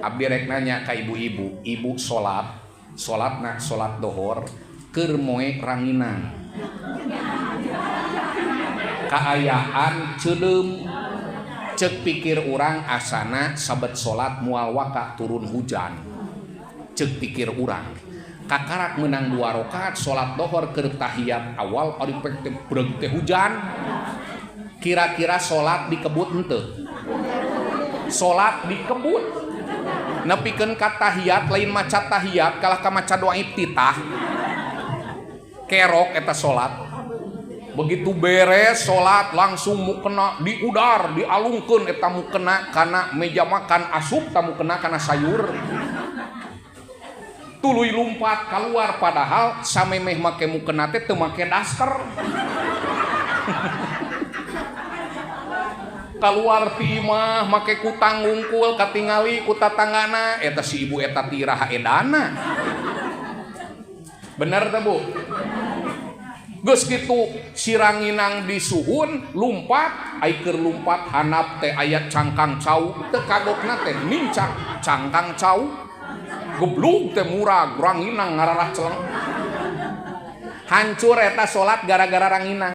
Abdi rek nanya ka ibu-ibu, ibu salat, salatna salat dohor keur moe ranginang. Kaayaan ceudeum, cek pikir urang asana sabet salat moal waka turun hujan. Cek pikir urang. Kakarak menang 2 rakaat salat dohor keur tahiyat awal ari pek teh breg teh hujan. Kira-kira salat dikebut henteu? Salat dikebut. Nepikeun ka tahiyat lain maca tahiyat kalah ka maca doa iftitah. Kerok eta salat. Begitu beres salat langsung mukena diudar, dialungkeun eta mukena kana meja makan, asup ta mukena kana sayur. Tuluy lumpat keluar padahal samemeh make mukena teh teu make daster. Keluar ti imah make kutang ngungkul katingali ku tatanggana eta si ibu eta ti iraha edana. Bener teh Bu? Geus kitu si ranginang disuhun lumpat, ai keur lumpat handap teh aya cangkang cau, teu kagokna teh nincak cangkang cau. Geblug teh murag ranginang ngararah celeng. Hancur eta salat gara-gara ranginang.